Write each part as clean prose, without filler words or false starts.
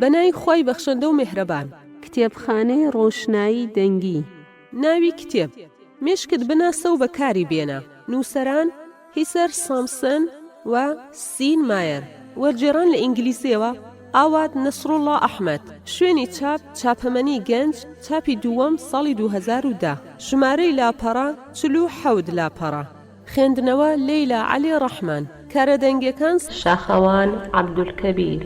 بە ناوی خوای بەخشندە و مێهرەبان. کتێبخانەی ڕۆشنایی دەنگی. ناوی کتێب، مێشکت بناسە و بەکاری بێنە، نووسەران، هیسەر سامسن و سین مایەر، وەرگێڕان لە ئینگلیزییەوە، ئاوات نەسروڵڵا ئەحمەد، شوێنی چاپ، چاپەمەنی گەنج، چاپی دووەم، ساڵی 2010، ژمارەی لاپەڕە، 47 لاپەڕە. خوێندنەوە، لەیلا عەلی ڕەحمان، کارە دەنگیەکان، شاخەوان عەبدولکەبیر.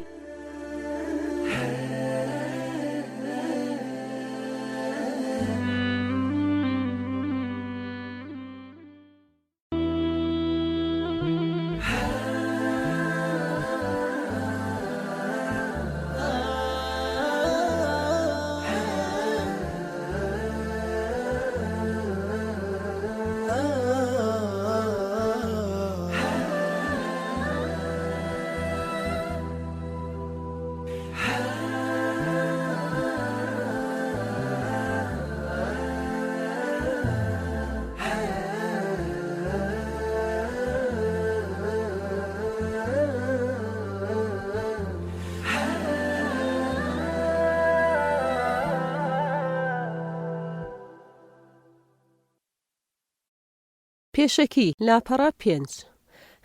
پێشەکی، لاپەڕە پێنج.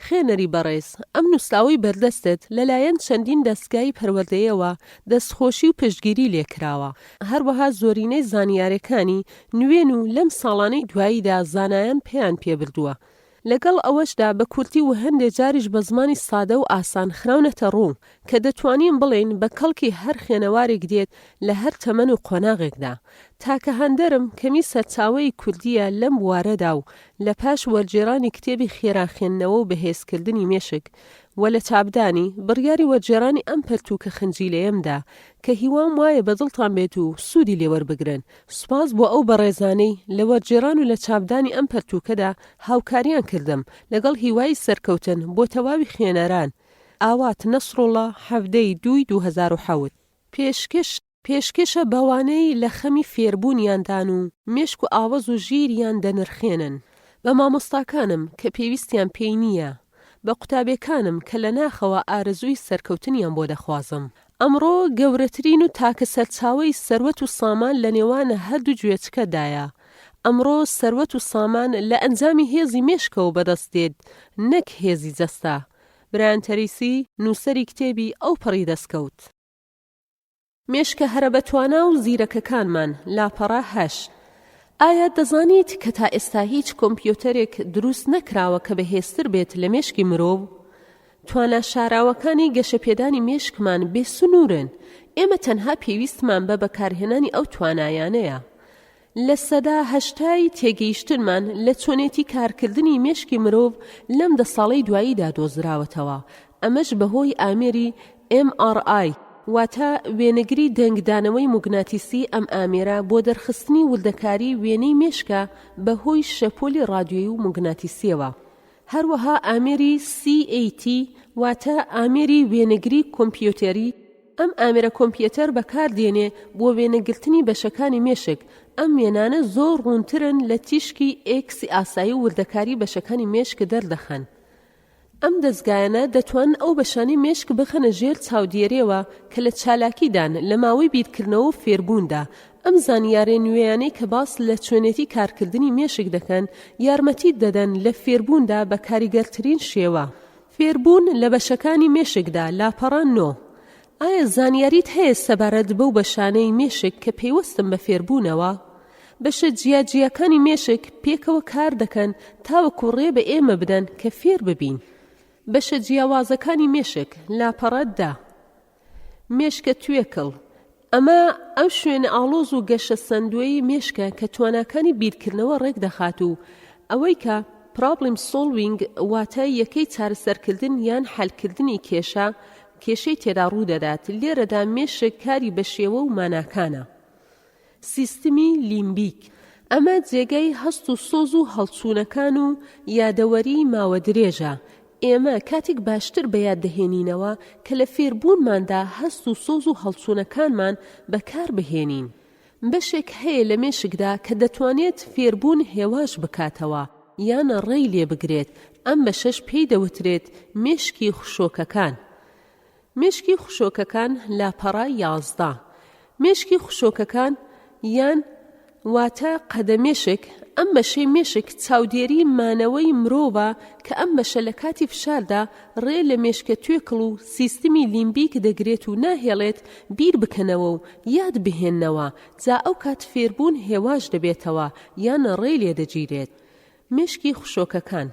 خوێنەری بەڕێز، ئەم نووسراوەی بەردەستت لەلایەن چەندین دەزگای پەروەردەیەوە دەستخۆشی و پشتگیری لێکراوە، هەروەها زۆرینەی زانیارەکانی نوێن و لەم ساڵانەی دواییدا زانایان پەیان پێبردووە، لەگەڵ ئەوەشدا بە کورتی و هەندێ جاریش بە زمانی سادە و ئاسان خراونەتە ڕوو کە دەتوانین بڵێین بە کەڵکی هەر خوێنەوارێک دێت لە هەر تەمەن و قۆناغێکدا. تاکە هاندەرم کەمی سەرچاوەی کوردییە لەم بوارەدا و لە پاش وەرگێڕانی کتێبی خێرا خوێندنەوە و بەهێزکردنی مێشک و لە چاپدانی، بڕیاری وەرگێڕانی ئەم پەرتووکە خنجیلەیەم دا کە هیوام وایە بە دڵتان بێت و سوودی لێ وەربگرن. سوپاس بۆ ئەو بەڕێزانەی لە وەرگێڕان و لە چاپدانی ئەم پەرتووکەدا هاوکاریان کردم، لەگەڵ هیوای سەرکەوتن بۆ تەواوی خوێنەران. ئاوات نەسروڵا، حەڤدە ی دووی 2007. پێشکەش پێشکەشە بەوانەی لە خەمی فێربوونیاندان و مێشک و ئاوەز و ژیریان دەنرخێنن، بە مامۆستاکانم کە پێویستیان پێی نییە، بە قوتابێکانم کە لە ناخەوە ئارەزووی سەرکەوتنیان بۆ دەخوازم. ئەمڕۆ گەورەترین و تاکە سەرچاوەی سەروەت و سامان لە نێوان هەردوو گوێچکەدایە. ئەمڕۆ سەروەت و سامان لە ئەنجامی هێزی مێشکەوە بەدەست دێت نەک هێزی جەستە. برایان تەریسی، نووسەری کتێبی ئەوپەڕی دەستکەوت. مێشکە هەرە بەتوانا و زیرەکەکانمان، لاپەڕە هەشت. ئایا دەزانیت کە تا ئێستا هیچ کۆمپیۆتەرێک دروست نەکراوە کە بەهێزتر بێت لە مێشکی مرۆڤ؟ توانا شاراوەکانی گەشەپێدانی مێشکمان بێ سنوورن، ئێمە تەنها پێویستمان بە بەکارهێنانی ئەو توانایانەیە. لە سەدا هەشتای تێگەیشتنمان لە چۆنێتی کارکردنی مێشکی مرۆڤ لەم دە ساڵەی دواییدا دۆزراوەتەوە، ئەمەش بەهۆی ئامێری MRI، واتە وێنەگری دەنگدانەوەی موگناتیسی ئەم ئامێرە بۆ دەرخستنی وردەکاری وێنەی مێشکە بەهۆی شەپۆلی ڕادیۆیی و موگناتیسیەوە. هەروەها ئامێری CAT واتە ئامێری وێنەگری کۆمپیۆتێری، ئەم ئامێرە کۆمپیەتەر بەکاردێنێ بۆ وێنەگرتنی بەشەکانی مێشک، ئەم وێنانە زۆر ڕوونترن لە تیشکی ئێکسی ئاسایی و وردەکاری بەشەکانی مێشک دەردەخەن. ئەم دەزگایانە دەتوانن ئەو بەشانەی مێشک بخەنە ژێر چاودێریەوە کە لە چالاکیدان لە ماوەی بیرکردنەوە و فێربووندا. ئەم زانیارە نوێیانەی کە باس لە چۆنێتی کارکردنی مێشک دەکەن یارمەتیت دەدەن لە فێربووندا بە کاریگەرترین شێوە. فێربوون لە بەشەکانی مێشکدا، لاپەڕە نۆ. ئایا زانیاریت هەیە سەبارەت بەو بەشانەی مێشک کە پەیوەستن بە فێربوونەوە؟ بەشە جیاجیاکانی مێشک پێکەوە کاردەکەن تاوەکو ڕێ بە ئێمە بدەن کە فێر ببین. بەشە جیاوازەکانی مێشک، لاپەڕە دە. مێشکە توێکڵ، ئەمە ئەو شوێنە ئاڵۆز و گەشە سەندووەی مێشکە کە تواناکانی بیرکردنەوە ڕێکدەخات و ئەوەی کە Problem Solving واتە یەکەی چارەسەرکردن یان حەلکردنی کێشە کێشەی تێدا ڕوودەدات، لێرەدا مێشک کاری بە شێوە و ماناکانە. سیستمی لیمبیک، ئەمە جێگای هەست و سۆز و هەڵچوونەکان و یادەوەریی ماوە درێژە، ئێمە کاتێک باشتر بە یاد دەهێنینەوە کە لە فێربوونماندا هەست و سۆز و هەڵچوونەکانمان بەکار بهێنین. بەشێک هەیە لە مێشکدا کە دەتوانێت فێربوون هێواش بکاتەوە یان ڕێی لێ بگرێت، ئەم بەشەش پێی دەوترێت مێشکی خشۆکەکان. مێشکی خشۆکەکان لاپەڕە 11 مێشکی خشۆکەکان یان واتە قەدە مێشک، ئەم بەشەی مێشک چاودێری مانەوەی مرۆڤە کە ئەم بەشە لە کاتی فشاردا ڕێ لە مێشکە توێکڵ و سیستمی لیمبیک دەگرێت و ناهێڵێت بیر بکەنەوە و یاد بهێننەوە جا ئەو کات فێربوون هێواش دەبێتەوە یان ڕێی لێ دەگیرێت. مێشکی خشۆکەکان.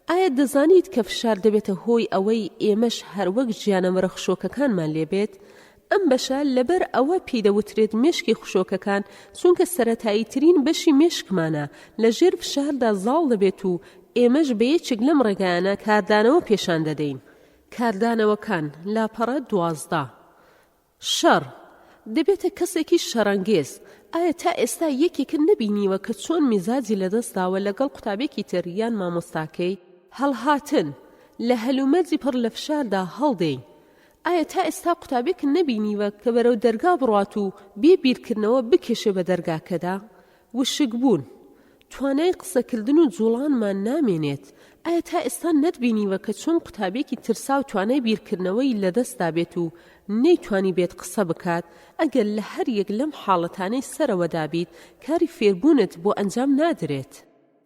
ئایا دەزانیت کە فشار دەبێتە هۆی ئەوەی ئێمەش هەر وەک گیانەوەرە خشۆکەکانمان لێ بێت؟ ئەم بەشە لەبەر ئەوە پێی دەوترێت مێشکی خشۆکەکان چونکە سەرەتاییترین بەشی مێشکمانە لە ژێر فشاردا زاڵ دەبێت و ئێمەش بە یەکێک لەم ڕێگایانە کاردانەوە پێشان دەدەین. کاردانەوەکان، لاپەڕە 12. شەڕ، دەبێتە کەسێکی شەڕەنگێز، ئایا تا ئێستا یەکێکت نەبینیوە کە چۆن میزاجی لەدەست داوە لەگەڵ قوتابێکی تر یان مامۆستاکەی؟ هەڵهاتن، لە هەلومەرجی پڕ لە فشاردا هەڵدێی، ئایا تا ئێستا قوتابێکت نەبینیوە کە بەرەو دەرگا بڕوات و بێ بیرکردنەوە بکێشێ بە دەرگاکەدا؟ وشکبوون، توانای قسەکردن و جوڵانمان نامێنێت، ئایا تا ئێستا نەتبینیوە کە چۆن قوتابیەکی ترساو توانای بیرکردنەوەی لەدەستدابێت و نەیتوانیبێت قسە بکات، ئەگەر لە هەر یەک لەم حاڵەتانەی سەرەوەدا بیت کاری فێربوونت بۆ ئەنجام نادرێت.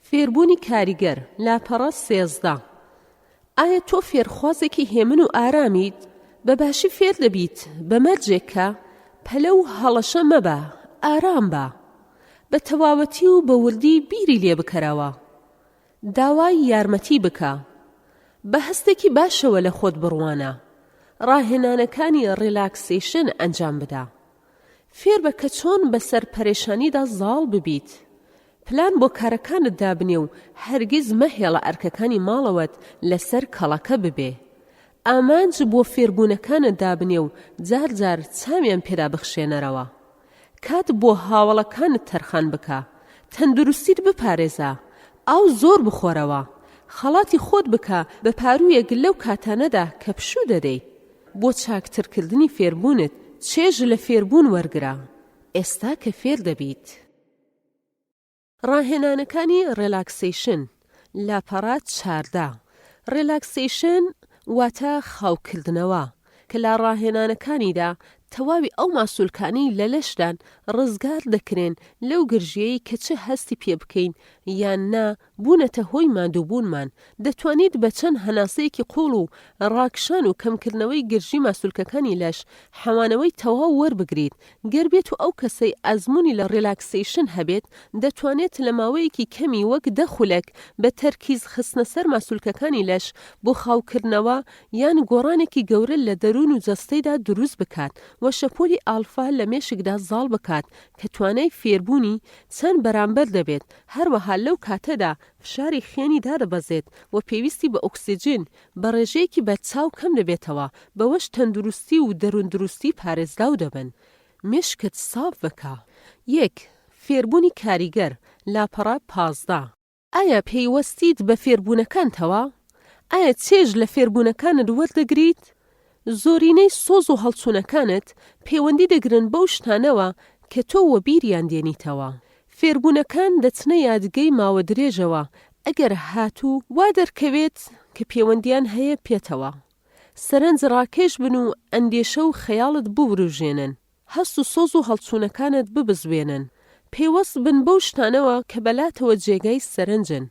فێربوونی کاریگەر، لاپەڕە 13. ئایا تۆ فێرخوازێکی هێمن و ئارامیت؟ بە باشی فێر دەبیت بە مەرجێک کە، پەلە و هەڵەشە مەبە، ئارام بە. بە تەواوەتی و بە وردی بیری لێ بکەرەوە. داوای یارمەتی بکە. بە هەستێکی باشەوە لە خۆت بڕوانە. ڕاهێنانەکانی relaxation ئەنجام بدە. فێربە کە چۆن بەسەر پەرێشانیدا زاڵ ببیت. پلان بۆ کارەکانت دابنێ و هەرگیز مەهێڵە ئەرکەکانی ماڵەوەت لەسەر کەڵەکە ببێ. ئامانج بۆ فێربوونەکانت دابنێ و جار جار چاویان پێدا بخشێنەرەوە. کات بۆ هاوەڵەکانت تەرخان بکە. تەندروستیت بپارێزە. ئاو زۆر بخۆرەوە. خەڵاتی خۆت بکە بە پاروویەک لەو کاتانەدا کە پشوو دەدەیت. بۆ چاکترکردنی فێربوونت چێژ لە فێربوون وەرگرە ئێستا کە فێر دەبیت. ڕاهێنانەکانی relaxation، لاپەڕە 14. relaxation واتە خاوکردنەوە، کە لە ڕاهێنانەکانیدا تەواوی ئەو ماسولکانەی لە لەشدان ڕزگار دەکرێن لەو گرژییەی کە چ هەستی پێ بکەین یان نا بوونەتە هۆی ماندووبوونمان، دەتوانیت بە چەند هەناسەیەکی قووڵ و ڕاکشان و کەمکردنەوەی گرژی ماسولکەکانی لەش، حەوانەوەی تەواو وەربگریت، گەر بێتو ئەو کەسەی ئەزموونی لە relaxation هەبێت، دەتوانێت لە ماوەیەکی کەمی وەک دە خولەک بە تەرکیز خستنە سەر ماسولکەکانی لەش بۆ خاوکردنەوە یان گۆڕانێکی گەورە لە دەروون و جەستەیدا دروست بکات و شەپۆلی ئالفا لە مێشکدا زاڵ بکات کە توانای فێربوونی چەند بەرامبەر دەبێت هەروەها لەو کاتەدا فشاری خوێنی دادەبەزێت و پێویستی بە ئۆکسجین بە ڕێژەیەکی بەرچاو کەم دەبێتەوە، بەوەش تەندروستی و دەرووندروستی پارێزراو دەبن. مێشکت ساف بکە. یەک، فێربوونی کاریگەر، لاپەڕە 15. ئایا پەیوەستیت بە فێربوونەکانتەوە؟ ئایا چێژ لە فێربوونەکانت وەردەگریت؟ زۆرینەی سۆز و هەڵچوونەکانت پەیوەندی دەگرن بەو شتانەوە کە تۆ وەبیریان دێنیتەوە. فێربوونەکان دەچنە یادگەی ماوە درێژەوە ئەگەر هاتوو وا دەرکەوێت کە پێوەندیان هەیە پێتەوە. سەرنج ڕاکێش بن و ئەندێشە و خەیاڵت بوروژێنن. هەست و سۆز و هەڵچوونەکانت ببزوێنن. پەیوەست بن بەو شتانەوە کە بەلاتەوە جێگای سەرنجن.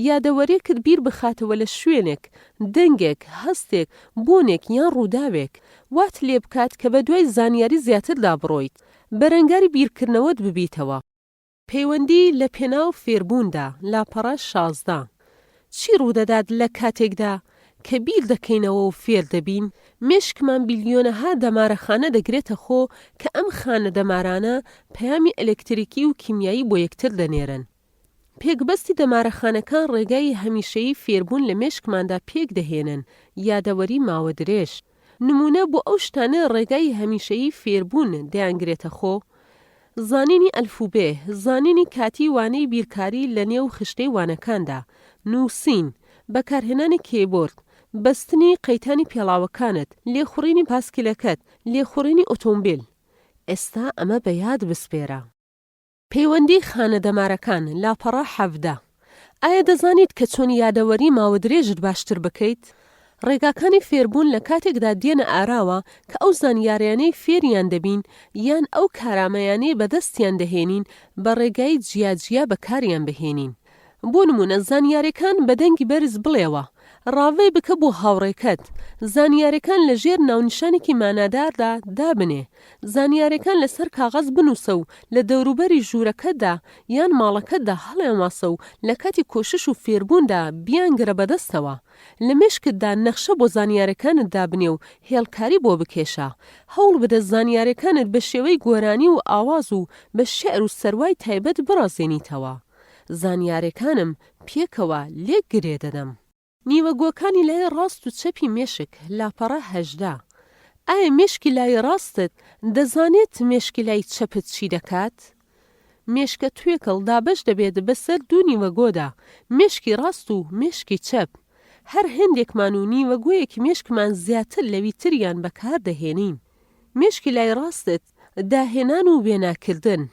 یادەوەریەکت بیر بخاتەوە لە شوێنێک، دەنگێک، هەستێک، بۆنێک یان ڕووداوێک. وات لێ بکات کە بەدوای زانیاری زیاتردا بڕۆیت. بەرەنگاری بیرکردنەوەت ببیتەوە. پەیوەندی لە پێناو فێربووندا، لاپەڕە 16. چی ڕوودەدات لە کاتێکدا کە بیر دەکەینەوە و فێر دەبین؟ مێشکمان بیلیۆنەها دەمارەخانە دەگرێتە خۆ کە ئەم خانە دەمارانە پەیامی ئەلەکتریکی و کیمیایی بۆ یەکتر دەنێرن. پێکبەستی دەمارەخانەکان ڕێگای هەمیشەیی فێربوون لە مێشکماندا پێک دەهێنن، یادەوەری ماوە درێژ. نموونە بۆ ئەو شتانە ڕێگای هەمیشەیی فێربوون دەیانگرێتە خۆ، زانینی ئەلفوبێ، زانینی کاتی وانەی بیرکاری لە نێو خشتەی وانەکاندا، نووسین، بەکارهێنانی کیبۆرد، بەستنی قەیتانی پێڵاوەکانت، لێخوڕینی پاسکیلەکەت، لێخوڕینی ئۆتۆمبیل. ئێستا ئەمە بە یاد بسپێرە. پەیوەندی خانە دەمارەکان، لاپەڕە 17. ئایا دەزانیت کە چۆن یادەوەری ماوە درێژت باشتر بکەیت؟ ڕێگاکانی فێربوون لە کاتێکدا دێنە ئاراوە کە ئەو زانیاریانەی فێریان دەبین یان ئەو کارامەیانەی بەدەستیان دەهێنین بە ڕێگای جیا جیا بەکاریان بهێنین. بۆ نموونە زانیارەکان بە دەنگی بەرز بڵێوە، ڕاڤەی بکە بۆ هاوڕێکەت، زانیارەکان لە ژێر ناونیشانێکی ماناداردا دابنێ، زانیارەکان لەسەر کاغەز بنووسە و لە دەوروبەری ژوورەکەتدا یان ماڵەکەتدا هەڵیانواسە و لە کاتی کۆشش و فێربووندا بیانگرە بەدەستەوە. لە مێشکتدا نەخشە بۆ زانیارەکانت دابنێ و هێڵکاری بۆ بکێشە. هەوڵبدە زانیارەکانت بە شێوەی گۆرانی و ئاواز و بە شیعر و سەروای تایبەت بڕازێنیتەوە. زانیارەکانم پێکەوە لێک گرێ دەدەم. نیوەگۆکانی لای ڕاست و چەپی مێشک، لاپەڕە 18. ئایا مێشکی لای ڕاستت دەزانێت مێشکی لای چەپت چی دەکات؟ مێشکە توێکڵ دابەش دەبێت بەسەر دوو نیوەگۆدا، مێشکی ڕاست و مێشکی چەپ. هەر هێندێکمان و نیوەگۆیەکی مێشکمان زیاتر لەوی تریان بەکار دەهێنین. مێشکی لای ڕاستت داهێنان و وێناکردن،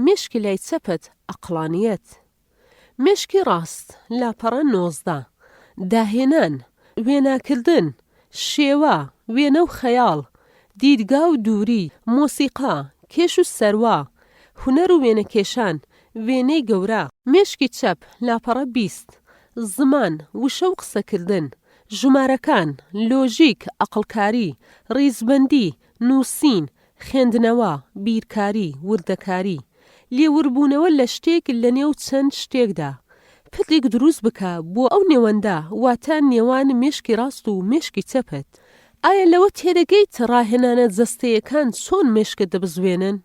مێشکی لای چەپت ئەقڵانیەت. مێشکی ڕاست، لاپەڕە 19. داهێنان، وێناکردن، شێوە، وێنە و خەیاڵ، دیدگا و دووری، مۆسیقا، کێش و سەروا، هونەر و وێنەکێشان، وێنەی گەورە. مێشکی چەپ، لاپەڕە 20. زمان، وشە و قسەکردن، ژمارەکان، لۆژیک، ئەقڵکاری، ڕیزبەندی، نووسین، خوێندنەوە، بیرکاری، وردەکاری، لێوربوونەوە لە شتێک لە نێو چەند شتێکدا. پردێک دروست بکە بۆ ئەو نێوەندە، واتە نێوان مێشکی ڕاست و مێشکی چەپت. ئایا لەوە تێدەگەیت ڕاهێنانە جەستەیەکان چۆن مێشکت دەبزوێنن؟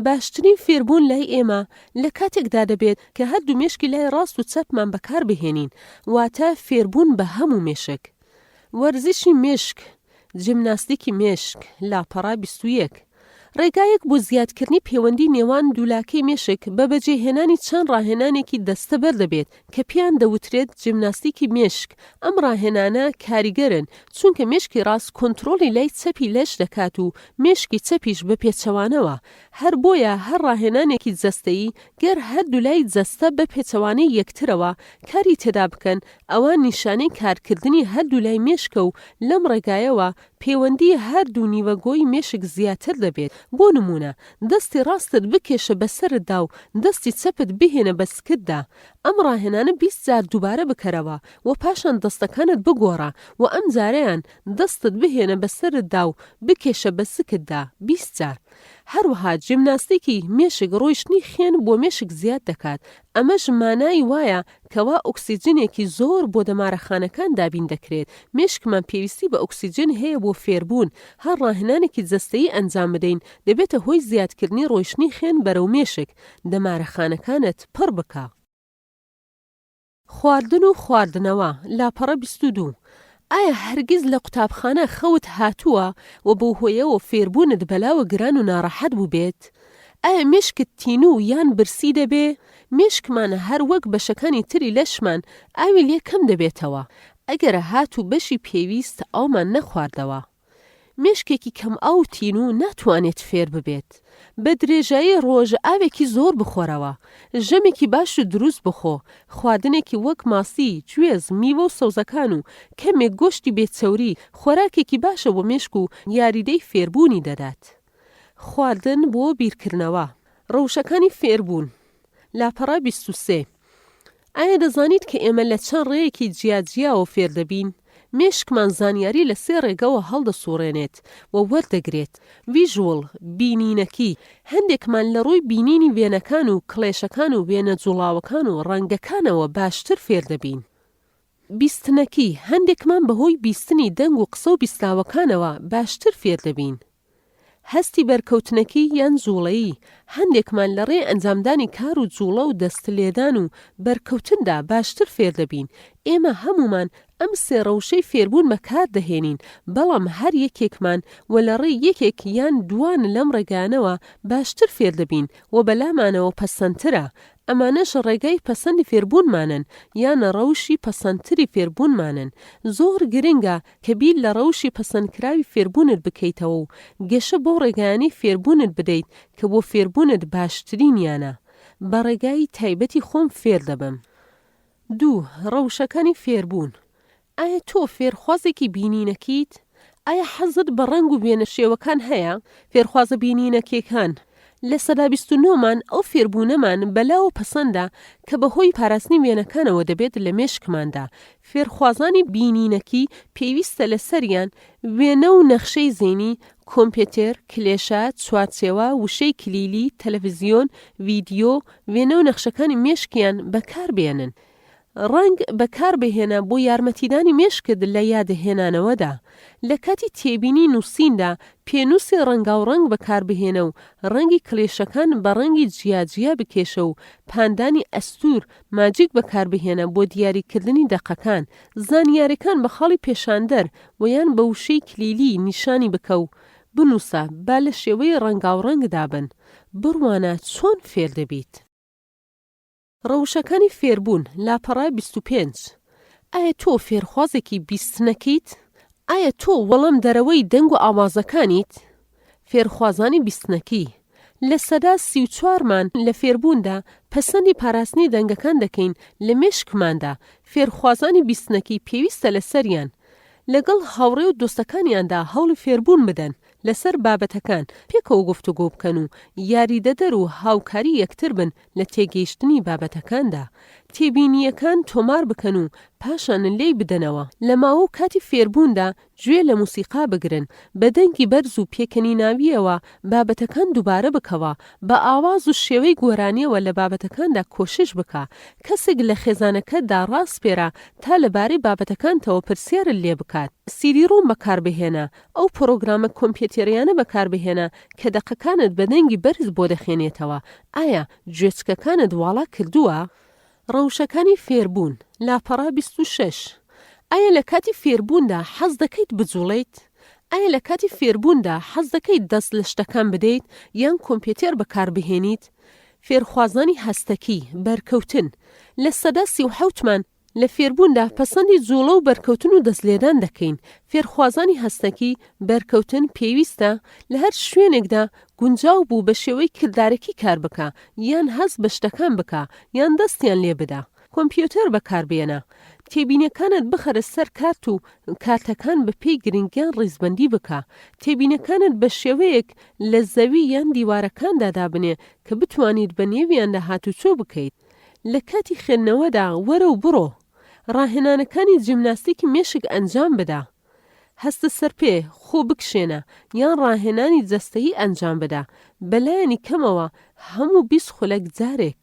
باشترین فێربوون لای ئێمە لە کاتێکدا دەبێت کە هەردوو مێشکی لای ڕاست و چەپمان بەکار بهێنین، واتە فێربوون بە هەموو مێشک. وەرزشی مێشک، جیمناستیکی مێشک، لاپەڕە 21. ڕێگایەک بۆ زیادکردنی پەیوەندی نێوان دوولاکەی مێشک بە بەجێهێنانی چەند ڕاهێنانێکی دەستەبەر دەبێت کە پێیان دەوترێت جیمناستیکی مێشک، ئەم ڕاهێنانە کاریگەرن چونکە مێشکی ڕاست کۆنترۆڵی لای چەپی لەش دەکات و مێشکی چەپیش بە پێچەوانەوە، هەر بۆیە هەر ڕاهێنانێکی جەستەیی گەر هەردوولای جەستە بە پێچەوانەی یەکترەوە کاری تێدا بکەن ئەوا نیشانەی کارکردنی هەردوولای مێشکە و لەم ڕێگایەوە پەیوەندی هەردوو نیوەگۆی مێشک زیاتر دەبێت، بۆ نموونە دەستی ڕاستت بکێشە بەسەرتدا و دەستی چەپت بهێنە بە سکتدا، ئەم ڕاهێنانە 20 جار دووبارە بکەرەوە و پاشان دەستەکانت بگۆڕە و ئەمجارەیان دەستت بهێنە بەسەرتدا و بکێشە بە سکتدا 20 جار. هەروەها جیمناستیکی مێشک ڕۆیشتنی خوێن بۆ مێشک زیاد دەکات، ئەمەش مانای وایە کەوا ئۆکسجینێکی زۆر بۆ دەمارەخانەکان دابین دەکرێت، مێشکمان پێویستی بە ئۆکسجین هەیە بۆ فێربوون، هەر ڕاهێنانێکی جەستەیی ئەنجام بدەین دەبێتە هۆی زیادکردنی ڕۆیشتنی خوێن بەرەو مێشک، دەمارەخانەکانت پڕ بکە. خواردن و خواردنەوە، لاپەڕە 22. ئایا هەرگیز لە قوتابخانە خەوت هاتووە و بەو هۆیەوە فێربوونت بەلاوە گران و ناڕەحەت بووبێت؟ ئایا مێشکت تینوو یان برسی دەبێ؟ مێشکمان هەر وەک بەشەکانی تری لەشمان ئاوی لێ کەم دەبێتەوە ئەگەر هاتوو بەشی پێویست ئاومان نەخواردەوە. مێشکێکی کەم ئاو و تینوو ناتوانێت فێر ببێت. بە درێژایی ڕۆژ ئاوێکی زۆر بخۆرەوە. ژەمێکی باش و دروست بخۆ. خواردنێکی وەک ماسی، گوێز، میوە و سەوزەکان و کەمێک گۆشتی بێ چەوری خۆراکێکی باشە بۆ مێشک و یاریدەی فێربوونی دەدات. خواردن بۆ بیرکردنەوە. ڕەوشەکانی فێربوون. لاپەڕە 23. ئایا دەزانیت کە ئێمە لە چەند ڕێیەکی جیا جیاوە فێر دەبین؟ مێشکمان زانیاری لە سێ ڕێگەوە هەڵدەسوڕێنێت و وەردەگرێت، visual، بینینەکی، هەندێکمان لە ڕووی بینینی وێنەکان و کڵێشەکان و وێنە جوڵاوەکان و ڕەنگەکانەوە باشتر فێر دەبین. بیستنەکی، هەندێکمان بەهۆی بیستنی دەنگ و قسە و بیستراوەکانەوە باشتر فێر دەبین. هەستی بەرکەوتنەکی یان جوڵەیی، هەندێکمان لە ڕێی ئەنجامدانی کار و جوڵە و دەست لێدان و بەرکەوتندا باشتر فێر دەبین، ئێمە هەموومان ئەم سێ ڕەوشەی فێربوون بەکار دەهێنین، بەڵام هەر یەکێکمان و لە ڕێی یەکێک یان دووان لەم ڕێگایانەوە باشتر فێر دەبین و بەلامانەوە پەسەندترە، ئەمانەش ڕێگای پەسەندی فێربوونمانن یان ڕەوشی پەسەندتری فێربوونمانن. زۆر گرنگە کە بیر لە ڕەوشی پەسەندکراوی فێربوونت بکەیتەوە و گەشە بەو ڕێگایانەی فێربوونت بدەیت کە بۆ فێربوونت باشترینیانە. بە ڕێگای تایبەتی خۆم فێر دەبم. دوو، ڕەوشەکانی فێربوون. ئایا تۆ فێرخوازێکی بینینەکیت؟ ئایا حەزت بە ڕەنگ و وێنە شێوەکان هەیە؟ فێرخوازە بینینەکیەکان، 29% مان ئەو فێربوونەمان بەلاوە پەسەندە کە بەهۆی پاراستنی وێنەکانەوە دەبێت لە مێشکماندا. فێرخوازانی بینینەکی پێویستە لەسەریان وێنە و نەخشەی زەینی، کۆمپیوتێر، کلێشە، چوارچێوە، وشەی کلیلی، تەلەفزیۆن، ڤیدیۆ، وێنە و نەخشەکانی مێشکیان بەکاربێنن. ڕەنگ بەکاربهێنە بۆ یارمەتیدانی مێشکت لە یادهێنانەوەدا. لە کاتی تێبینی نووسیندا پێنووسی ڕەنگاوڕەنگ بەکاربهێنە و ڕەنگی کلێشەکان بە ڕەنگی جیاجیا بکێشە و پاندانی ئەستوور ماجیک بەکاربهێنە بۆ دیاریکردنی دەقەکان. زانیارەکان بە خاڵی پێشاندەر و یان بە وشەی کلیلی نیشانی بکە و بنووسە با لە شێوەی ڕەنگاوڕەنگدا بن. بڕوانە چۆن فێر دەبیت. ڕەوشەکانی فێربوون، لاپەڕە 25. ئایا تۆ فێرخوازێکی بیستنەکیت؟ ئایا تۆ وەڵامدەرەوەی دەنگ و ئاوازەکانیت؟ فێرخوازانی بیستنەکی، 34% مان لە فێربووندا پەسەندی پاراستنی دەنگەکان دەکەین لە مێشکماندا، فێرخوازانی بیستنەکی پێویستە لەسەریان لەگەڵ هاوڕێ و دۆستەکانیاندا هەوڵی فێربوون بدەن لەسەر بابەتەکان، پێکەوە گفتوگۆ بکەن و یاریدەدەر و هاوکاری یەکتر بن لە تێگەیشتنی بابەتەکاندا، تێبینییەکان تۆمار بکەن و پاشان لێی بدەنەوە. لە ماوە و کاتی فێربووندا گوێ لە موسیقا بگرن، بە دەنگی بەرز و پێکەنیناوییەوە بابەتەکان دووبارە بکەوە، بە ئاواز و شێوەی گۆرانییەوە لە بابەتەکاندا کۆشش بکە. کەسێک لە خێزانەکەتدا ڕاسپێرە تا لەبارەی بابەتەکانتەوە پرسیارت لێ بکات. سیدی ڕۆم بەکاربهێنە، ئەو پڕۆگرامە کۆمپیوتێریانە بەکاربهێنە کە دەقەکانت بە دەنگی بەرز بۆ دەخوێنێتەوە، ئایا گوێچکەکانت واڵا کردووە؟ ڕەوشەکانی فێربوون، لاپەڕە 26. ئایا لە کاتی فێربووندا حەز دەکەیت بجوڵێیت؟ ئایا لە کاتی فێربووندا حەز دەکەیت دەست لە شتەکان بدەیت یان کۆمپیوتێر بەکاربهێنیت؟ فێرخوازانی هەستەکی، بەرکەوتن، 37% مان لە فێربووندا پەسەندی جوڵە و بەرکەوتن و دەست لێدان دەکەین، فێرخوازانی هەستەکی، بەرکەوتن، پێویستە لە هەر شوێنێکدا گونجاو بوو بە شێوەی کردارەکی کار بکا یان هەست بە شتەکان بکا یان دەستیان لێ بدا. کۆمپیوتەر بەکاربێنە. تێبینیەکانت بخەرە سەر کارت و کارتەکان بە پێی گرنگیان ڕیزبەندی بکە. تێبینیەکانت بە شێوەیەک لە زەوی یان دیوارەکاندا دابنێ کە بتوانیت بە نێویاندا هاتوچۆ بکەیت. لە کاتی خوێندنەوەدا وەرە و بڕۆ. ڕاهێنانەکانی جیمناستیکی مێشک ئەنجام بدە. هەستە سەرپێ، خۆ بکشێنە، یان ڕاهێنانی جەستەیی ئەنجام بدە، بەلایەنی کەمەوە هەموو 20 خولەک جارێک.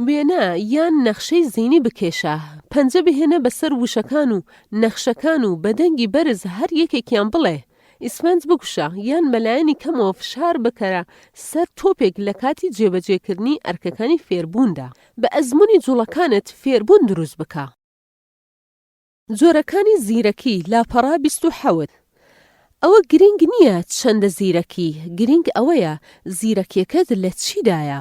وێنە یان نەخشەی زەینی بکێشە، پەنجە بهێنە بەسەر وشەکان و نەخشەکان و بە دەنگی بەرز هەر یەکێکیان بڵێ. ئیسفەنج بکوشە یان بەلایەنی کەمەوە فشار بکەرە سەر تۆپێک لە کاتی جێبەجێکردنی ئەرکەکانی فێربووندا. بە ئەزموونی جوڵەکانت فێربوون دروست بکە. جۆرەکانی زیرەکی، لاپەڕە 27. ئەوە گرینگ نییە چەندە زیرەکی، گرینگ ئەوەیە زیرەکیەکەت لە چیدایە.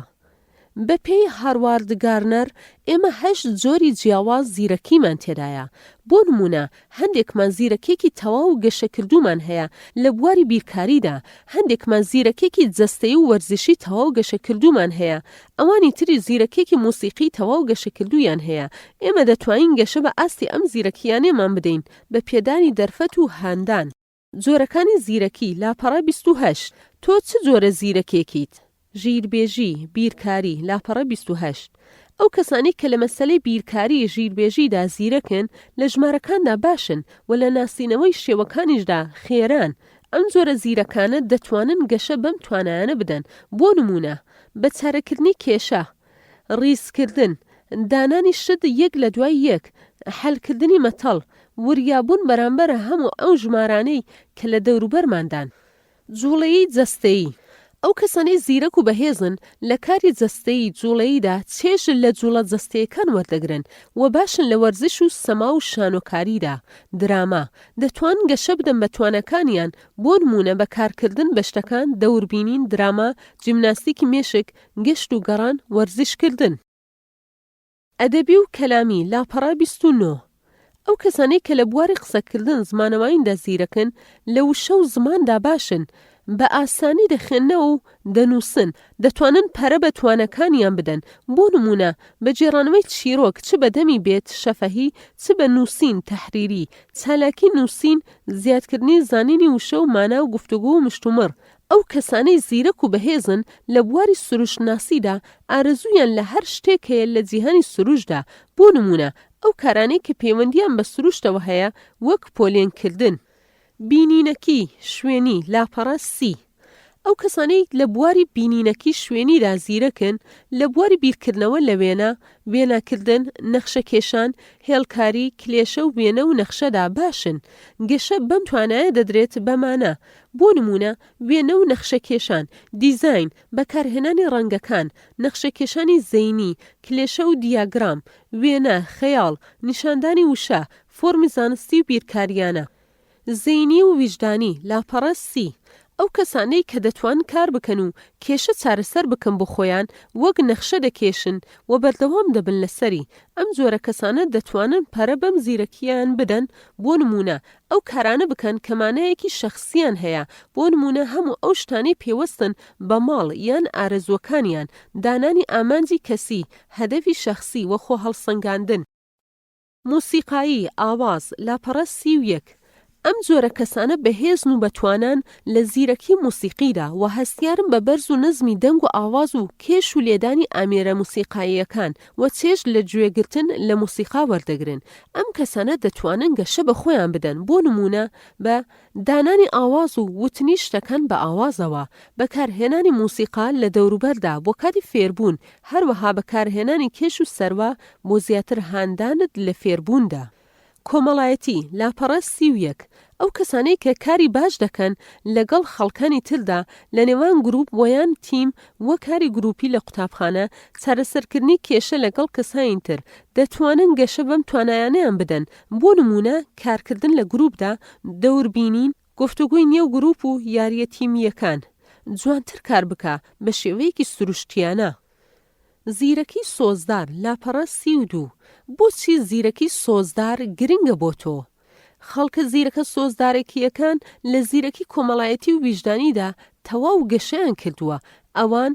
بەپێی هاروارد گارنەر، ئێمە هەشت جۆری جیاواز زیرەکیمان تێدایە. بۆ نموونە، هەندێکمان زیرەکییەکی تەواو گەشەکردوومان هەیە لە بواری بیرکاریدا، هەندێکمان زیرەکییەکی جەستەیی و وەرزشی تەواو گەشەکردوومان هەیە، ئەوانی تریش زیرەکییەکی مۆسیقی تەواو گەشەکردوویان هەیە. ئێمە دەتوانین گەشە بە ئاستی ئەم زیرەکییانەمان بدەین بە پێدانی دەرفەت و هاندان. جۆرەکانی زیرەکی، لاپەڕە 28. تۆ چ جۆرە زیرەکێکیت؟ ژیربێژی، بیرکاری، لاپەڕە 28. ئەو کەسانەی کە لە مەسەلەی بیرکاری، ژیربێژیدا زیرەکن، لە ژمارەکاندا باشن و لە ناسینەوەی شێوەکانیشدا خێران. ئەم جۆرە زیرەکانە دەتوانن گەشە بەم توانایانە بدەن، بۆ نموونە، بە چارەکردنی کێشە، ڕیزکردن، دانانی شت یەک لە دوای یەک، حەلکردنی مەتەڵ، وریابوون بەرامبەر هەموو ئەو ژمارانەی کە لە دەوروبەرماندان. جوڵەی جەستەیی، ئەو کەسانەی زیرەک و بەهێزن لە کاری جەستەیی جوڵەییدا چێژ لە جوڵە جەستەیەکان وەردەگرن و باشن لە وەرزش و سەما و شانۆکاریدا، دراما، دەتوان گەشە بدەن بە تواناکانیان بۆ نموونە بە کارکردن بە شتەکان، دەوربینین، دراما، جیمناستیکی مێشک، گەشت و گەڕان، وەرزش کردن. ئەدەبی و کەلامی، لاپەڕە 29. ئەو کەسانەی کە لە بواری قسەکردن زمانەوانیدا زیرەکن، لە وشە و زماندا باشن، بە ئاسانی دەخوێننەوە و دەنووسن، دەتوانن پەرە بە تواناکانیان بدەن، بۆ نموونە، بە گێڕانەوەی چیرۆک چ بە دەمی بێت، شەفەهی، چ بە نووسین، تەحریری. چالاکی نووسین، زیادکردنی زانینی وشە و مانا و گفتوگۆ و مشتومڕ. ئەو کەسانەی زیرەک و بەهێزن لە بواری سروشتناسیدا، ئارەزوویان لە هەر شتێک هەیە لە جیهانی سروشتدا، بۆ نموونە، ئەو کارانەی کە پەیوەندییان بە سروشتەوە هەیە، وەک پۆلێنکردن. بینینەکی، شوێنی، لاپەڕە سی. ئەو کەسانەی لە بواری بینینەکی شوێنیدا زیرەکن، لە بواری بیرکردنەوە لە وێنە، وێناکردن، نەخشەکێشان، هێڵکاری، کلێشە و وێنە و نەخشەدا باشن. گەشە بەم توانایە دەدرێت بە مانا. بۆ نموونە، وێنە و نەخشەکێشان، دیزاین، بەکارهێنانی ڕەنگەکان، نەخشەکێشانی زەینی، کلێشە و دیاگرام، وێنە، خەیاڵ، نیشاندانی وشە، فۆرمی زانستی و بیرکارییانە. زەینی و ویژدانی، لاپەڕە سی. ئەو کەسانەی کە دەتوان کار بکەن و کێشە چارەسەر بکەن بۆ خۆیان، وەک نەخشە دەکێشن و بەردەوام دەبن لەسەری. ئەم جۆرە کەسانە دەتوانن پەرە بەم زیرەکییەیان بدەن، بۆ نموونە، ئەو کارانە بکەن کە مانایەکی شەخسییان هەیە، بۆ نموونە هەموو ئەو شتانەی پێوەستن بە ماڵ یان ئارەزووەکانیان، دانانی ئامانجی کەسی، هەدەفی شەخسی، و خۆهەڵسەنگاندن. مۆسیقایی، ئاواز، لاپەڕە 31. ئەم جۆرە کەسانە بەهێزن و بەتوانان لە زیرەکی مۆسیقیدا و هەستیارن بە بەرز و نزمی دەنگ و ئاواز و کێش و لێدانی ئامێرە مۆسیقاییەکان و چێژ لە گوێگرتن لە مۆسیقا وەردەگرن. ئەم کەسانە دەتوانن گەشە بە خۆیان بدەن بۆ نموونە بە دانانی ئاواز و وتنی شتەکان بە ئاوازەوە، بەکارهێنانی مۆسیقا لە دەوروبەردا بۆ کاتی فێربوون، هەروەها بەکارهێنانی کێش و سەروا بۆ زیاتر هاندانت لە فێربووندا. کۆمەڵایەتی، لاپەڕە 31، ئەو کەسانەی کە کاری باش دەکەن لەگەڵ خەڵکانی تردا لە نێوان گروپ وەیان تیم وە کاری گروپی لە قوتابخانە، چارەسەرکردنی کێشە لەگەڵ کەسانی تر، دەتوانن گەشە بەم توانایانەیان بدەن، بۆ نموونە کارکردن لە گروپدا، دەوربینین، گفتوگۆی نێو گروپ و یارییە تیمییەکان. جوانتر کار بکە بە شێوەیەکی سروشتیانە. زیرەکی سۆزدار، لاپەڕە 32، بۆچی زیرەکی سۆزدار گرنگە بۆ تۆ؟ خەڵکە زیرەکە سۆزدارەکییەکان لە زیرەکی کۆمەڵایەتی و ویژدانیدا تەواو گەشەیان کردووە، ئەوان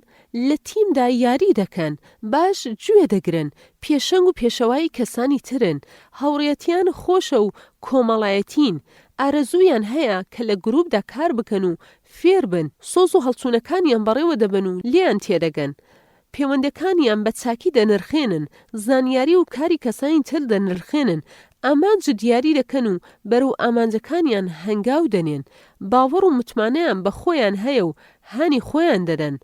لە تیمدا یاری دەکەن، باش گوێ دەگرن، پێشەنگ و پێشەوای کەسانی ترن، هاوڕێیەتیان خۆشە و کۆمەڵایەتین، ئارەزوویان هەیە کە لە گروپدا کار بکەن و فێر بن، سۆز و هەڵچوونەکانیان بەڕێوە دەبەن و لێیان تێدەگەن، پێوەندەکانیان بە چاکی دەنرخێنن، زانیاری و کاری کەسانی تر دەنرخێنن، ئامانج دیاری دەکەن و بەرەو ئامانجەکانیان هەنگاو دەنێن، باوەڕ و متمانەیان بە خۆیان هەیە و هانی خۆیان دەدەن.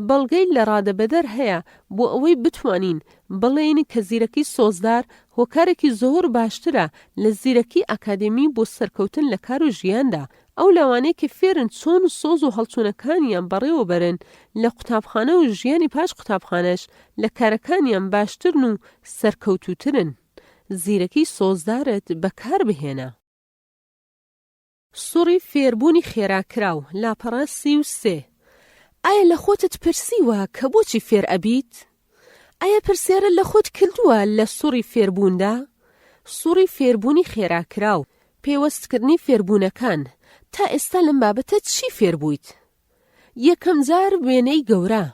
بەڵگەی لە ڕادەبەدەر هەیە بۆ ئەوەی بتوانین بڵێین کە زیرەکی سۆزدار هۆکارێکی زۆر باشترە لە زیرەکی ئاکادێمی بۆ سەرکەوتن لە کار و ژیاندا، ئەو لاوانەی کە فێرن چۆن سۆز و هەڵچوونەکانیان بەڕێوە بەرن لە قوتابخانە و ژیانی پاش قوتابخانەش لە کارەکانیان باشترن و سەرکەوتووترن. زیرەکی سۆزدارت بەکار بهێنە. سوڕی فێربوونی خێراکراو، لاپەڕە 33. ئایا لە خۆتت پرسیوە کە بۆچی فێر ئەبیت؟ ئایا پرسیارت لە خۆت کردووە لە سوڕی فێربووندا؟ سوڕی فێربوونی خێراکراو، پەیوەستکردنی فێربوونەکان، تا ئێستا لەم بابەتە چی فێربوویت؟ یەکەم جار وێنەی گەورە،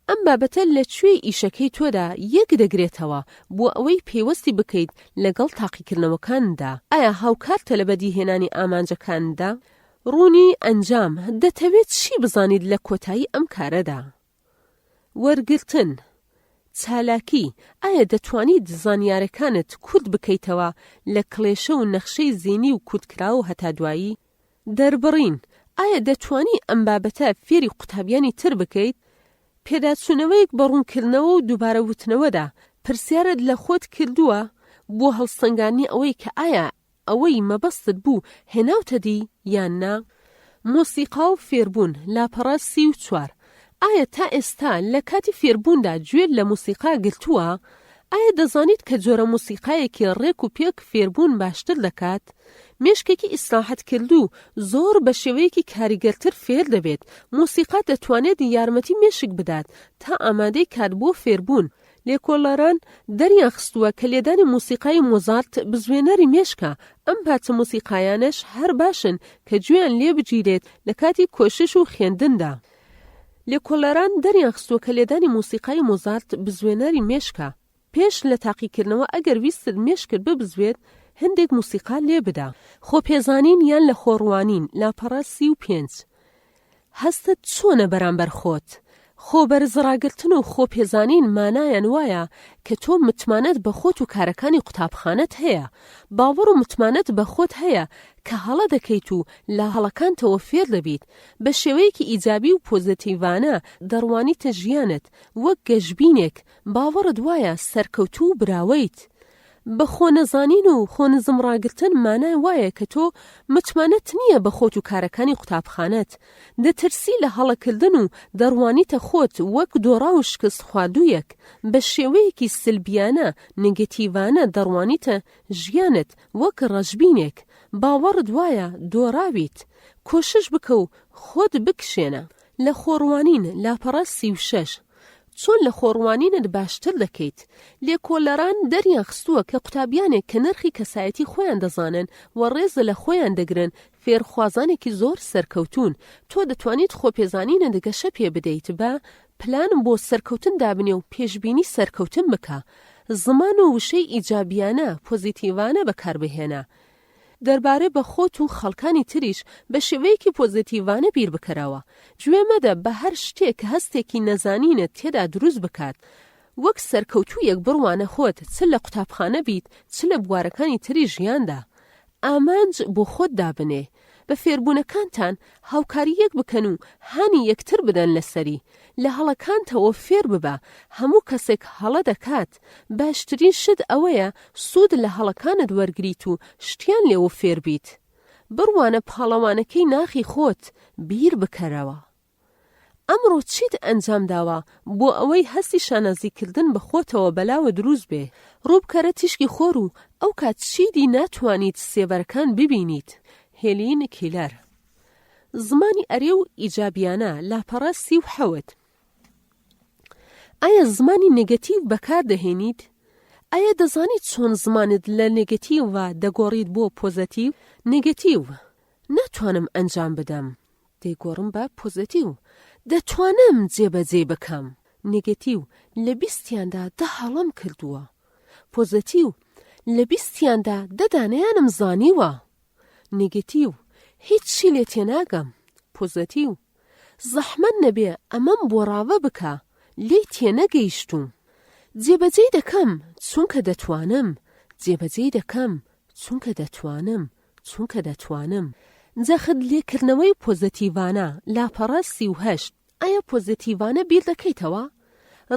ئەم بابەتە لە کوێی ئیشەکەی تۆدا یەک دەگرێتەوە بۆ ئەوەی پەیوەستی بکەیت لەگەڵ تاقیکردنەوەکانتدا؟ ئایا هاوکارتە لە بەدیهێنانی ئامانجەکانتدا؟ ڕوونی ئەنجام، دەتەوێت چی بزانیت لە کۆتایی ئەم کارەدا؟ وەرگرتن، چالاکی، ئایا دەتوانیت زانیارەکانت کورت بکەیتەوە لە کڵێشە و نەخشەی زینی و کورتکراو و هەتا دوایی؟ دەربڕین، ئایا دەتوانی ئەم بابەتە فێری قوتابیانی تر بکەیت؟ پێداچوونەوەیەک بە ڕوونکردنەوە و دووبارە وتنەوەدا، پرسیارت لە خۆت کردووە بۆ هەڵسەنگاندنی ئەوەی کە ئایا ئەوەی مەبەستت بوو هێناوتە دی یان نا؟ مۆسیقا و فێربوون، لاپەڕە 34. ئایا تا ئێستا لە کاتی فێربووندا گوێت لە مۆسیقا گرتووە؟ ئایا دەزانیت کە جۆرە مۆسیقایەکی ڕێک و پێک فێربوون باشتر دەکات؟ مێشکێکی ئیسراحەتکردوو زۆر بە شێوەیەکی کاریگەرتر فێر دەبێت. مۆسیقا دەتوانێت یارمەتی مێشک بدات تا ئامادەی کات بۆ فێربوون. لێکۆڵەران دەریان خستووە کە لێدانی مۆسیقای مۆزارت بزوێنەری مێشکە، ئەم پارچە مۆسیقایانەش هەر باشن کە گوێیان لێ بگیرێت لە کاتی کۆشش و خوێندندا. لێکۆڵەران دەریان خستووە کە لێدانی مۆسیقای مۆزارت بزوێنەری مێشکە. پێش لە تاقیکردنەوە ئەگەر ویستت مێشکت ببزوێت هەندێک موسیقا لێ بدە. خۆپێزانین یان لە خۆڕوانین، لاپەڕە 35. هەستت چۆنە بەرامبەر خۆت؟ خۆ بەرزڕاگرتن و خۆ پێزانین مانایان وایە کە تۆ متمانەت بە خۆت و کارەکانی قوتابخانەت هەیە، باوەڕ و متمانەت بە خۆت هەیە کە هەڵە دەکەیت و لە هەڵەکانتەوە فێر دەبیت، بە شێوەیەکی ئیجابی و پۆزەتیڤانە دەڕوانیتە ژیانت، وەک گەشبینێک باوەڕت وایە سەرکەوتوو و براوەیت. بە خۆ نەزانین و خۆ نزم ڕاگرتن مانای وایە کە تۆ متمانەت نییە بە خۆت و کارەکانی قوتابخانەت. دەترسی لە هەڵەکردن و دەڕوانیتە خۆت وەک دۆڕاو و شکستخواردوویەک. بە شێوەیەکی سلبیانە، نگەتیڤانە، دەڕوانیتە ژیانت وەک ڕەشبینێک. باوەڕت وایە دۆڕاویت. کۆشش بکە و خۆت بکشێنە. لە خۆڕوانین، لاپەڕە 36. چۆن لە خۆڕوانینت باشتر دەکەیت؟ لێکۆڵەران دەریان خستووە کە قوتابیانێک کە نرخی کەسایەتی خۆیان دەزانن و ڕێز لە خۆیان دەگرن، فێرخوازانێکی زۆر سەرکەوتوون. تۆ دەتوانیت خۆپێزانینت گەشە پێ بدەیت بە، پلان بۆ سەرکەوتن دابنێ و پێشبینی سەرکەوتن بکە. زمان و وشەی ئیجابیانە، پۆزیتیڤانە، بەکاربهێنە. دەربارەی بە خۆت و خەڵکانی تریش بە شێوەیەکی پۆزەتیڤانە بیر بکەرەوە. گوێ مەدە بە هەر شتێک کە هەستێکی نەزانینت تێدا دروست بکات. وەک سەرکەوتوویەک بڕوانە خۆت چ لە قوتابخانە بیت چ لە بوارەکانی تری ژیاندا. ئامانج بۆ خۆت دابنێ. بە فێربوونەکانتان هاوکاری یەک بکەن و هانی یەکتر بدەن لەسەری. لە هەڵەکانتەوە فێر ببە، هەموو کەسێک هەڵە دەکات، باشترین شت ئەوەیە سوود لە هەڵەکانت وەرگریت و شتیان لێوە فێر بیت. بڕوانە پاڵەوانەکەی ناخی خۆت، بیر بکەرەوە. ئەمڕۆ چیت ئەنجام داوە بۆ ئەوەی هەستی شانازیکردن بە خۆتەوە بەلاوە دروست بێ؟ ڕووبکەرە تیشکی خۆر و ئەوکات چیدی ناتوانیت سێبەرەکان ببینیت. هێلین کیلەر. زمانی ئەرێ و ئیجابیانە، لاپەڕە 37. ئایا زمانی نێگەتیڤ بەکار دەهێنیت؟ ئایا دەزانیت چۆن زمانت لە نێگەتیڤ دەگۆڕیت بۆ پۆزەتیڤ؟ نێگەتیڤ، ناتوانم ئەنجام بدەم. دەیگۆڕم بە پۆزەتیڤ، دەتوانم جێبەجێی بکەم. نێگەتیڤ، لە بیستیاندا دە هەڵەم کردووە. پۆزەتیڤ، لە بیستیاندا دە دانەیانم زانیوە. نێگەتیو، هیچی لێ تێناگەم. پۆزەتیو، زەحمەت نەبێ ئەمەم بۆ ڕاڤە بکە، لێی تێنەگەیشتووم. جێبەجێی دەکەم، چونکە دەتوانم. جێبەجێی دەکەم، چونکە دەتوانم، چونکە دەتوانم. جەخت لێکردنەوەی پۆزەتیڤانە، لاپەڕە 38. ئایا پۆزەتیڤانە بیر دەکەیتەوە؟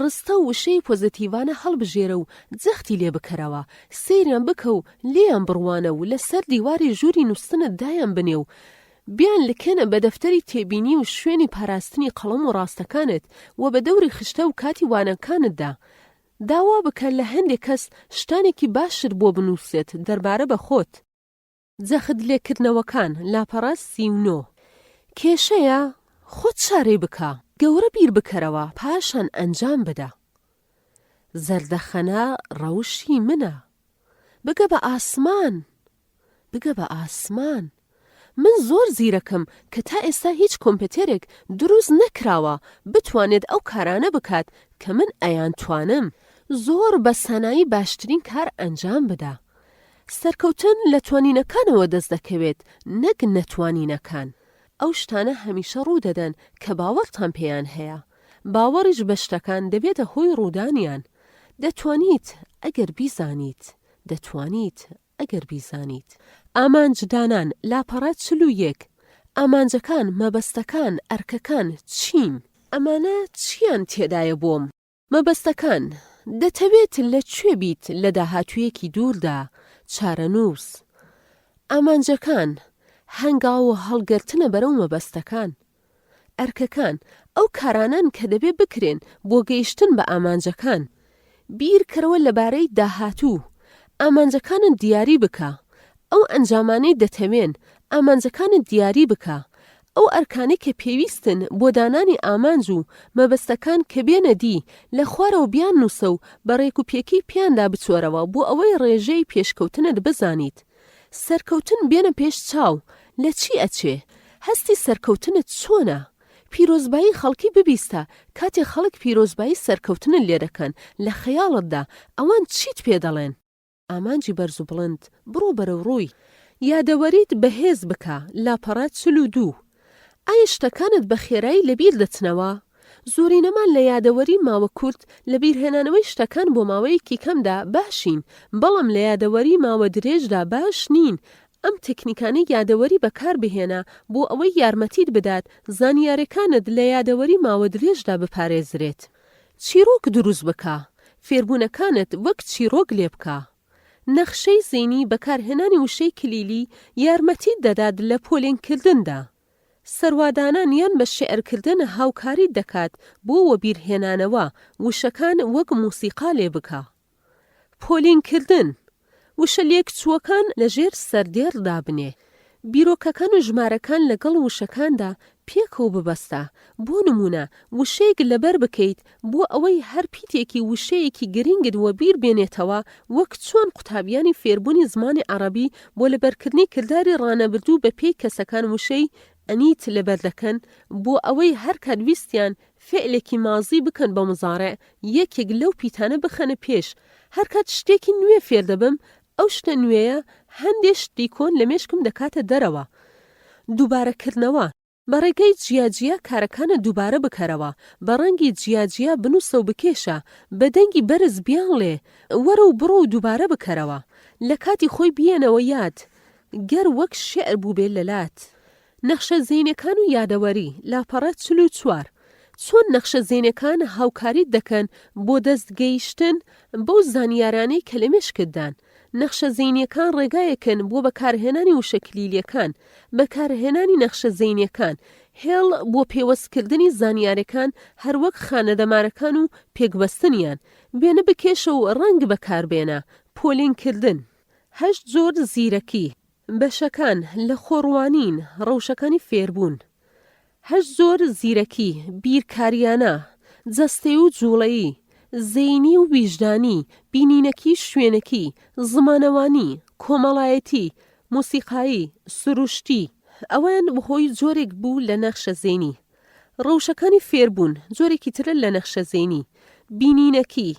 ڕستە و وشەی پۆزەتیڤانە هەڵبژێرە و جەختی لێ بکەرەوە، سەیریان بکە و لێیان بڕوانە و لەسەر دیواری ژووری نووستنت دایان بنێ و بیانلکێنە بە دەفتەری تێبینی و شوێنی پاراستنی قەڵەم و ڕاستەکانت و بە دەوری خشتە و کاتی وانەکانتدا داوا بکە لە هەندێ کەس شتانێکی باشت بۆ بنووسێت دەربارە بە خۆت. جەخت لێکردنەوەکان، لاپەڕە 39. کێشەیە؟ خۆت چارەی بکە. گەورە بیر بکەرەوە پاشان ئەنجام بدە. زەردەخەنە ڕەوشی منە. بگە بە ئاسمان. بگە بە ئاسمان. من زۆر زیرەکم کە تا ئێستا هیچ کۆمپێتێرێک دروست نەکراوە بتوانێت ئەو کارانە بکات کە من ئەیانتوانم. زۆر بە سانایی باشترین کار ئەنجام بدە. سەرکەوتن لە توانینەکانەوە دەست دەکەوێت نەک نەتوانینەکان. ئەو شتانە هەمیشە ڕوو دەدەن کە باوەڕتان پێیان هەیە. باوەڕیش بە شتەکان دەبێتە هۆی ڕوودانیان. دەتوانیت ئەگەر بیزانیت. دەتوانیت ئەگەر بیزانیت. ئامانج دانان، لاپەڕە 41. ئامانجەکان، مەبەستەکان، ئەرکەکان چین؟ ئەمانە چییان تێدایە بۆم؟ مەبەستەکان، دەتەوێت لە کوێ بیت لە داهاتوویەکی دووردا، چارەنووس. ئامانجەکان، هەنگاو هەڵگرتنە بەرەو مەبەستەکان. ئەرکەکان، ئەو کارانەن کە دەبێ بکرێن بۆ گەیشتن بە ئامانجەکان. بیرکەرەوە لەبارەی داهاتوو، ئامانجەکانت دیاری بکە. ئەو ئەنجامانەی دەتەوێن، ئامانجەکانت دیاری بکە. ئەو ئەرکانەی کە پێویستن بۆ دانانی ئامانج و مەبەستەکان کە بێنە دی، لە خوارەوە بیاننووسە و بە ڕێکوپێکی پێیاندا بچۆرەوە بۆ ئەوەی ڕێژەی پێشکەوتنت بزانیت. سەرکەوتن بێنە پێش چاو، لە چی ئەچێ؟ هەستی سەرکەوتنت چۆنە؟ پیرۆزبایی خەڵکی ببیستە، کاتێ خەڵک پیرۆزبایی سەرکەوتنت لێ دەکەن، لە خەیاڵتدا ئەوان چیت پێ دەڵێن؟ ئامانجی بەرز و بڵند، بڕۆ بەرەو ڕووی. یادەوەریت بەهێز بکە، لاپەڕە 42. ئایا شتەکانت بە خێرایی لەبیر دەچنەوە؟ زۆرینەمان لە یادەوەری ماوە کورت، لە بیرهێنانەوەی شتەکان بۆ ماوەیەکی کەمدا باشین، بەڵام لە یادەوەری ماوە درێژدا باش نین. ئەم تەکنیکانەی یادەوەری بەکاربهێنە بۆ ئەوەی یارمەتیت بدات زانیارەکانت لە یادەوەری ماوە درێژدا بپارێزرێت. چیڕۆک دروست بکە، فێربوونەکانت وەک چیڕۆک لێ بکە. نەخشەی زەینی بەکارهێنانی وشەی کلیلی یارمەتیت دەدات لە پۆلێنکردندا. سەروادانان یان بە شیعرکردن هاوکاریت دەکات بۆ وەبیرهێنانەوە، وشەکان وەک مۆسیقا لێ بکە. پۆلینکردن، وشە لێکچووەکان لە ژێر سەردێڕ دابنێ. بیرۆکەکان و ژمارەکان لەگەڵ وشەکاندا پێکەوە ببەستە. بۆ نموونە، وشەیەک لەبەر بکەیت بۆ ئەوەی هەر پیتێکی وشەیەکی گرنگت وەبیر بێنێتەوە، وەک چۆن قوتابیانی فێربوونی زمانی عەڕەبی بۆ لەبەرکردنی کرداری ڕانەبردوو بە پێی کەسەکان وشەی انیت لەبەر دەکەن بۆ ئەوەی هەرکات ویستیان فیعلێکی مازی بکەن بە مضارع یەکێک لەو پیتانە بخەنە پێش، هەرکات شتێکی نوێ فێر دەبم ئەو شتە نوێیە هەندێ شتی کۆن لە مێشکم دەکاتە دەرەوە. دووبارەکردنەوە، بە ڕێگەی جیا جیا کارەکانت دووبارە بکەرەوە، بە ڕەنگی جیا جیا بنووسە و بکێشە، بە دەنگی بەرز بیانڵێ، وەرە و بڕۆ و دووبارە بکەرەوە. لە کاتی خۆی بیێنەوە یاد، گەر وەک شیعر بووبێ لەلات. نەخشە زەینەکان و یادەوەری، لاپەڕە 44. چۆن نەخشە زەینەکان هاوکاریت دەکەن بۆ دەست گەیشتن بەو زانیارانەی کە لە مێشکتدان؟ نەخشە زەینیەکان ڕێگایەکن بۆ بەکارهێنانی وشە کلیلیەکان، بەکارهێنانی نەخشە زەینیەکان، هێڵ بۆ پێوەستکردنی زانیارەکان هەروەک خانە دەمارەکان و پێکبەستنیان، وێنە بکێشە و ڕەنگ بەکاربێنە، پۆلێنکردن. هەشت جۆر زیرەکی. بەشەکان، لە خۆڕوانین، ڕەوشەکانی فێربوون. هەشت جۆر زیرەکی، بیرکاریانە، جەستەی و جوڵەیی، زەینی و ویژدانی، بینینەکی شوێنەکی، زمانەوانی، کۆمەڵایەتی، مۆسیقایی، سروشتی. ئەوەیان بەهۆی جۆرێک بوو لە نەخشە زەینی. ڕەوشەکانی فێربوون، جۆرێکی ترە لە نەخشە زەینی، بینینەکی،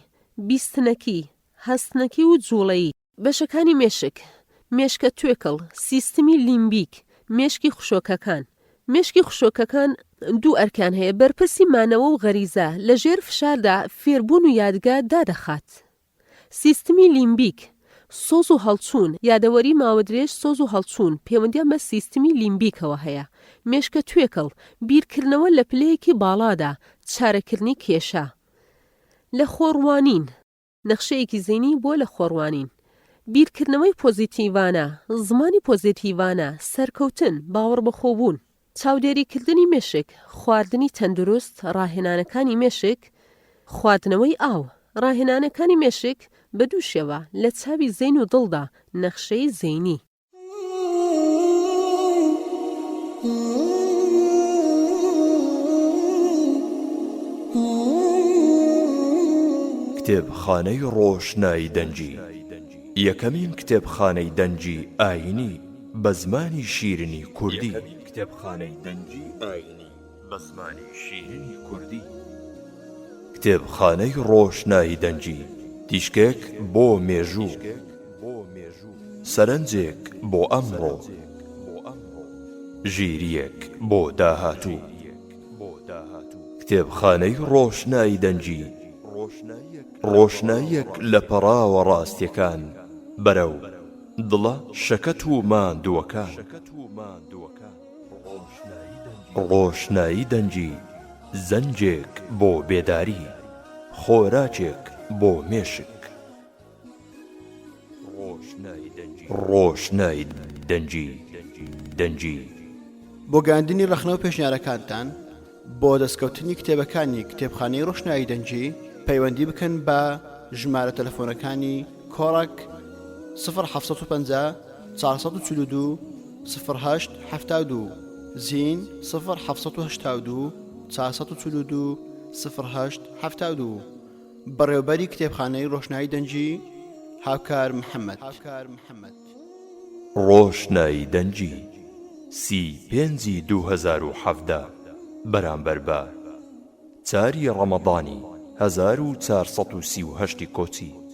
بیستنەکی، هەستنەکی و جوڵەیی. بەشەکانی مێشک، مێشکە توێکڵ، سیستمی لیمبیک، مێشکی خشۆکەکان. مێشکی خشۆکەکان دوو ئەرکیان هەیە، بەرپرسی مانەوە و غەریزە، لە ژێر فشاردا فێربوون و یادگە دادەخات. سیستمی لیمبیک، سۆز و هەڵچوون، یادەوەری ماوەدرێژ سۆز و هەڵچوون پەیوەندیان بە سیستمی لیمبیکەوە هەیە. مێشکە توێکڵ، بیرکردنەوە لە پلەیەکی باڵادا، چارەکردنی کێشە. لە خۆڕوانین. نەخشەیەکی زەینی بۆ لە خۆڕوانین. بیرکردنەوەی پۆزیتیڤانە، زمانی پۆزیتیڤانە، سەرکەوتن، باوەڕبەخۆبوون. چاودێریکردنی مێشک، خواردنی تەندروست، ڕاهێنانەکانی مێشک، خواردنەوەی ئاو. ڕاهێنانەکانی مێشک بە دوو شێوە، لە چاوی زەین و دڵدا، نەخشەی زەینی. کتێبخانەی ڕۆشنایی دەنگی یەکەمین کتێبخانەی دەنگی ئایینی بە زمانی شیرینی کوردی. یەکەمین کتێبخانەی دەنگی ئایینی بە زمانی شیرینی کوردی. کتێبخانەی ڕۆشنایی دەنگی تیشکێک بۆ مێژوو. سەرنجێک بۆ ئەمڕۆ، ژیرییەک بۆ داهاتوو. کتێبخانەی ڕۆشنایی دەنگی، ڕۆشناییەک لە پەڕاوە ڕاستییەکان بەرەو دڵە شەکەت و ماندووەکان. ڕۆشنایی دەنگی، زەنگێک بۆ بێداری، خۆراکێک بۆ مێشک. ڕۆشنای دەنگی دەنگی. بۆ گەیاندنی ڕەخنە و پێشنیارەکانتان بۆ دەستکەوتنی کتێبەکانی کتێبخانەی ڕۆشنایی دەنگی پەیوەندی بکەن بە ژمارە تەلەفۆنەکانی کۆڕەک 0750 442 08 72. زین سفر 782 442 08 72 بەڕێوبەری کتێبخانەی ڕۆشنایی دەنگی هاوکار محەممەد. ڕۆشنایی دەنگی، سی پێنجی 2017 بەرامبەر بە چاری ڕەمەضانی 1438 کۆچی.